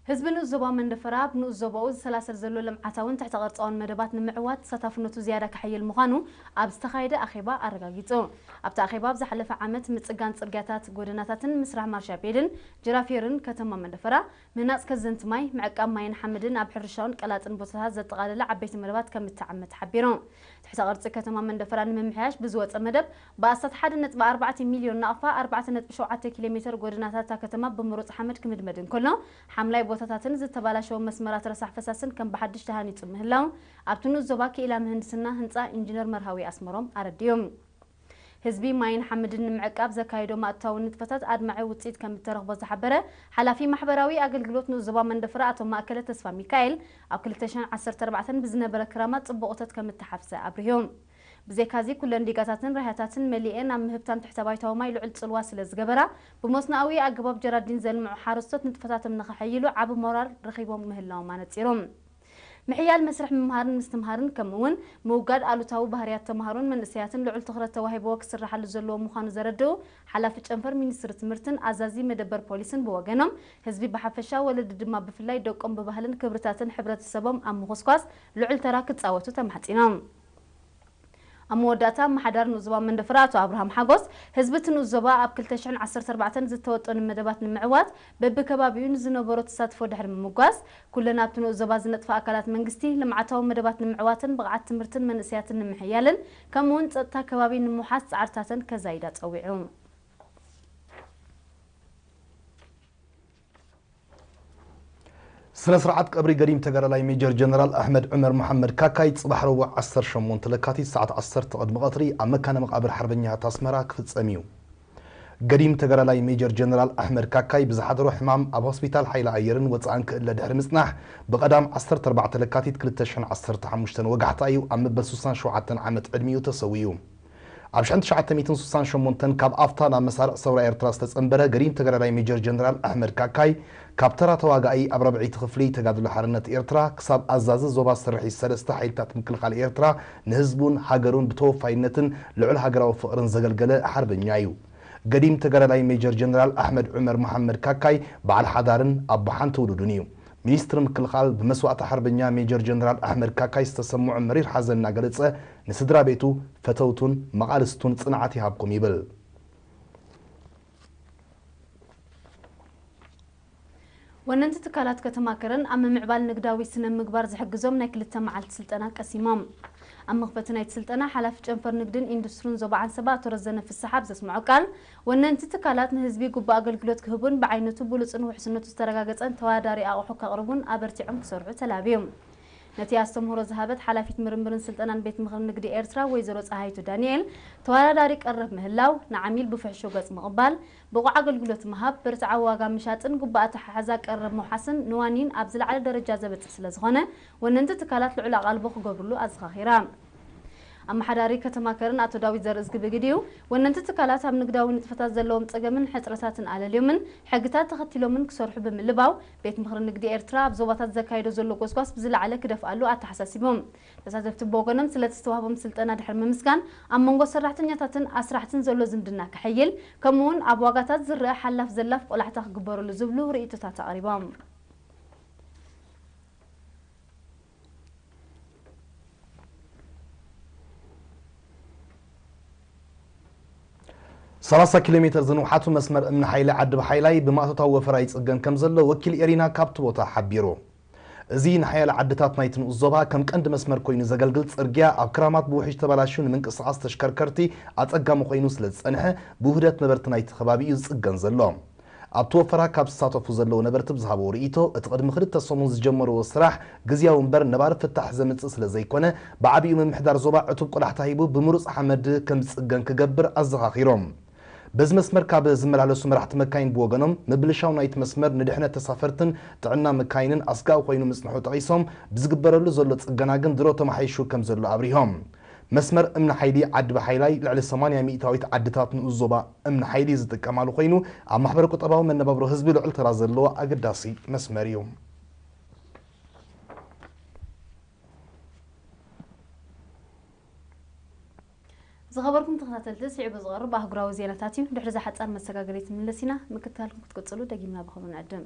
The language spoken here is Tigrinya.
ህዝቢ ንኡስ ዞባ መንደፈራ ኣብ ንኡስ ዞባኡ ዝሰላሰል ዘሎ ልምዓታውን ትሕተ ቅርጻውን መደባት ንምዕዋት ተሳታፍነቱ ዝያዳ ከሐይል ምዃኑ ኣብ ዝተኻየደ ኣኼባ ኣረጋጊጹ። ኣብቲ ኣኼባ ኣብ ዝሓለፈ ዓመት ምጽጋን ጽርግያታት፣ ጎደናታትን ምስራሕ ማርሻ ቤድን ጅራፌርን ከተማ መንደፈራ፣ ምህናጽ ከዘንቲ ማይ፣ ምዕቃብ ማይን ሓመድን ኣብ ሕርሻውን ቀላጥን ቦታታት ዘጠቓለለ ዓበይቲ መደባት ከም እተዓመ ተሓቢሩ። ትሕተ ቅርጺ ከተማ መንደፈራ ንምምሕያሽ ብዝወጸ መደብ ብኣስታት ሓደ ነጥቢ ኣርባዕተ ሚልዮን ናቕፋ ኣርባዕተ ነጥቢ ሸውዓተ ኪሎ ሜተር ጎደናታት እታ ከተማ ብምሩጽ ሓመድ ክምድመድ እንከሎ፣ ሓምላይ ቦታታትን ዝተባላሸወ መስመራት ረሳሕ ፈሳስን ከም ብሓድሽ ተሃኒጹ ምህላው ኣብቲ ንኡስ ዞባ ክኢላ ምህንድስና ህንጻ ኢንጂነር መርሃዊ ኣስመሮም ኣረዲኡ። ህዝቢ ማይን ሓመድን ንምዕቃብ ዘካየዶ ማእታዊ ንጥፈታት ኣድማዒ ውጽኢት ከም እተረኽቦ ዝሓበረ ሓላፊ ማሕበራዊ ኣገልግሎት ንኡስ ዞባ መንደፈራ ኣቶ ማእከለ ተስፋ ሚካኤል፣ ኣብ ክልተ ሽሕን ዓሰርተ ኣርባዕተን ብዝነበረ ክራማት ጽቡቕቶት ከም እተሓፍሰ ኣብሪሁ። ብዘይካዚ ኩለን ዲጋታትን ራህያታትን መሊኤን ኣብ ምህብታም ትሕተ ባይታዊ ማይ ልዑል ጽልዋ ስለ ዝገበራ፣ ብመስኖኣዊ ኣገባብ ጀራዲን ዘልምዑ ሓረስቶት ንጥፈታቶም ንኸሐይሉ ዓቢ ሞራል ረኺቦም ምህላዎም ኣነጺሩ። ምሕያል መስርሕ ምምሃርን ምስትምሃርን ከምኡ እውን ምውጋድ ኣሉታዊ ባህርያት ተምሃሮን መንእሰያትን ልዑል ትኹረት ተዋሂብዎ ክስራሓሉ ዘለዎ ምዃኑ ዘረድኡ ሓላፊ ጨንፈር ሚኒስትሪ ትምህርትን ኣዛዚ መደበር ፖሊስን ብወገኖም፣ ህዝቢ ብሓፈሻ ወለዲ ድማ ብፍላይ ደቆም ብባህልን ክብርታትን ሕብረተሰቦም ኣብ ምኹስኳስ ልዑል ተራ ክጻወቱ ተማሕጺኖም። ኣብ መወዳእታ ኣመሓዳሪ ንኡስ ዞባ መንደፈራ ኣቶ ኣብርሃም ሓጎስ፣ ህዝቢ እቲ ንኡስ ዞባ ኣብ ክልተ ሽሕን ዓሰርተ ኣርባዕተን ዝተወጠኑ መደባት ንምዕዋት በብከባቢኡ ንዝነበሮ ተሳትፎ ድሕሪ ምምጓስ፣ ኩለን ኣብቲ ንኡስ ዞባ ዝነጥፋ ኣካላት መንግስቲ ልምዓታዊ መደባት ንምዕዋትን ብቕዓት ትምህርትን መንእሰያትን ንምሕያልን ከምኡውን ጸጥታ ከባቢ ንምውሓስ ጻዕርታተን ከዛይዳ ጸዊዑ። ስነ ስርዓት ቀብሪ ገዲም ተጋዳላይ ሜጀር ጀነራል ኣሕመድ ዑመር መሓመድ ካካይ ጽባሕ ረቡዕ ዓሰርተ ሸሞንተ ለካቲት ሰዓት ዓሰርተ ቅድሚ ቀትሪ ኣብ መካነ መቓብር ሓርበኛታት ኣስመራ ክፍጸም እዩ። ገዲም ተጋዳላይ ሜጀር ጀነራል ኣሕመድ ካካይ ብዝሓደሮ ሕማም ኣብ ሆስፒታል ሓይሊ ኣየርን ወጻእን ክእለ ድሕሪ ምጽናሕ ብቐዳም ዓሰርተ ኣርባዕተ ለካቲት ክልተ ሽሕን ዓሰርተ ሓሙሽተን ወጋሕታ እዩ ኣብ መበል ሱሳን ሸውዓተን ዓመት ዕድሚኡ ተሰዊኡ። ኣብ ሽሕን ትሽዓተ ሚእትን ሱሳን ሸሞንተን ካብ ኣፍታ ናብ መሳርዕ ሰውራ ኤርትራ ዝተጸንበረ ገዲም ተጋዳላይ ሜጀር ጀነራል ኣሕመድ ካካይ፣ ካብ ተራ ተዋጋኢ ኣብ ራብዐይቲ ክፍሊ ተጋድሎ ሓርነት ኤርትራ ክሳብ ኣዛዚ ዞባ ስርሒት ሰለስተ ሓይልታት ምክልኻል ኤርትራ ንህዝቡን ሃገሩን ብተወፋይነትን ልዑል ሃገራዊ ፍቕርን ዘገልገለ ሓርበኛ እዩ። ገዲም ተጋዳላይ ሜጀር ጀነራል ኣሕመድ ዑመር መሓመድ ካካይ በዓል ሓዳርን ኣቦ ሓንቲ ውሉድን እዩ። ሚኒስትሪ ምክልኻል ብመስዋእቲ ሓርበኛ ሜጀር ጀነራል ኣሕመድ ካካይ ዝተሰምዖ መሪር ሓዘን እናገለጸ፣ ንስድራ ቤቱ፣ ፈተውቱን መቓልስቱን ጽንዓት ይሃብኩም ይብል። ወነንቲ ትካላት ከተማ ከረን ኣብ ምምዕባል ንግዳዊ ስነ ምግባር ዝሕግዞም ናይ ክልተ መዓልቲ ስልጠና ቀሲሞም። ኣብ መኽፈቲ ናይቲ ስልጠና ሓላፊ ጨንፈር ንግድን ኢንዱስትሪን ዞባ ዓንሰባ ኣቶ ረዘነ ፍስሓ ኣብ ዘስምዖ ቃል፣ ወነንቲ ትካላት ንህዝቢ ግቡእ ኣገልግሎት ክህቡን ብዓይነቱ ብሉጽን ውሕስነቱ ዝተረጋገጸን ተወዳዳሪ ኣቑሑ ከቕርቡን ኣበርቲዖም ክሰርሑ ተላብዩ። ነቲ ኣስተምህሮ ዝሃበት ሓላፊት ምርምርን ስልጠናን ቤት ምኽሪ ንግዲ ኤርትራ ወይዘሮ ጸሃይቱ ዳንኤል፣ ተወዳዳሪ ቀረብ ምህላው፣ ንዓሚል ብፍሕሹ ገጽ ምቕባል፣ ብቑዕ ኣገልግሎት ምሃብ፣ ብርትዓዊ ዋጋ ምሻጥን ግቡእ ኣተሓሕዛ ቀረብ ምውሓስን ንዋኒን ኣብ ዝለዓለ ደረጃ ዘበጽሕ ስለ ዝኾነ፣ ወነንቲ ትካላት ልዑል ኣቓልቦ ክገብርሉ ኣዘኻኺራ። ኣመሓዳሪ ከተማ ከረን ኣቶ ዳዊት ዘርእዝጊ ብግዲኡ፣ ወነንቲ ትካላት ኣብ ንግዳዊ ንጥፈታት ዘለዎም ጸገምን ሕጽረታትን ኣለልዮምን ሕግታት ተኸቲሎምን ክሰርሑ ብምልባው፣ ቤት ምኽሪ ንግዲ ኤርትራ ኣብ ዞባታት ዘካይዶ ዘሎ ጎስጓስ ብዝለዓለ ክደፍኣሉ ኣተሓሳሲቦም። ተሳተፍቲ ብወገኖም ስለቲ ዝተዋህቦም ስልጠና ድሕሪ ምምስጋን፣ ኣብ መንጎ ሰራሕተኛታትን ኣስራሕትን ዘሎ ዝምድና ክሕይል፣ ከምኡ'ውን ኣብ ዋጋታት ዝረኣ ሓላፍ ዘላፍ ቆላሕታ ክግበረሉ ዝብሉ ርእይቶታት ኣቕሪቦም። ሰላሳ ኪሎ ሜተር ዝንውሓቱ መስመር እምኒ ሓይሊ ዓዲ ብሓይላይ ብማእቶታዊ ወፈራ ይጽገን ከም ዘሎ ወኪል ኤሪና ካብቲ ቦታ ሓቢሩ። እዚ ንሓያለ ዓድታት ናይቲ ንኡስ ዞባ ከም ቀንዲ መስመር ኮይኑ ዘገልግል ጽርግያ ኣብ ክራማት ብውሕጅ ተበላሽዩ ንምንቅስቓስ ተሽከርከርቲ ኣጸጋሚ ኮይኑ ስለ ዝጸንሐ ብውህደት ነበርቲ ናይቲ ከባቢ እዩ ዝጽገን ዘሎ። ኣብቲ ወፈራ ካብ ዝሳተፉ ዘለዉ ነበርቲ ብዝሃብዎ ርእይቶ፣ እቲ ቅድሚ ክልተ ሰሙን ዝጀመርዎ ስራሕ ግዝያዊ እምበር ነባሪ ፍታሕ ዘምጽእ ስለ ዘይኮነ፣ ብዓቢኡ ምምሕዳር ዞባ ዕቱብ ቆላሕታ ሂቡ ብምሩጽ ሓመድ ከም ዝጽገን ክገብር ኣዘኻኺሮም። በዚ መስመር ካብ ዝመላለሱ መራሕቲ መካይን ብወገኖም፣ ምብልሻው ናይቲ መስመር ንድሕነት ተሳፈርትን ጥዕና መካይንን ኣስጋኢ ኮይኑ ምጽንሑ ጠቒሶም፣ ብዝግበረሉ ዘሎ ጽገና ግን ድሮ ተመሓይሹ ከም ዘሎ ኣብሪሆም። መስመር እምኒ ሓይሊ ዓዲ ብሓይላይ ልዕሊ ሰማንያ ሚእታዊት ዓድታት ንኡስ ዞባ እምኒ ሓይሊ ዝጥቀማሉ ኮይኑ፣ ኣብ ማሕበረ ቁጠባዊ መነባብሮ ህዝቢ ልዑል ተራ ዘለዎ ኣገዳሲ መስመር እዩ። ዝኸበርኩም ተኸታተልቲ፣ ስዒቡ ዝቐርብ ኣህጉራዊ ዜናታት እዩ። ድሕሪ እዛ ሓጻር መሰጋገሪት ንምለስ ኢና። ምክትታልኩም ክትቅጽሉ ደጊምና ብኽብሪ ንዕድም።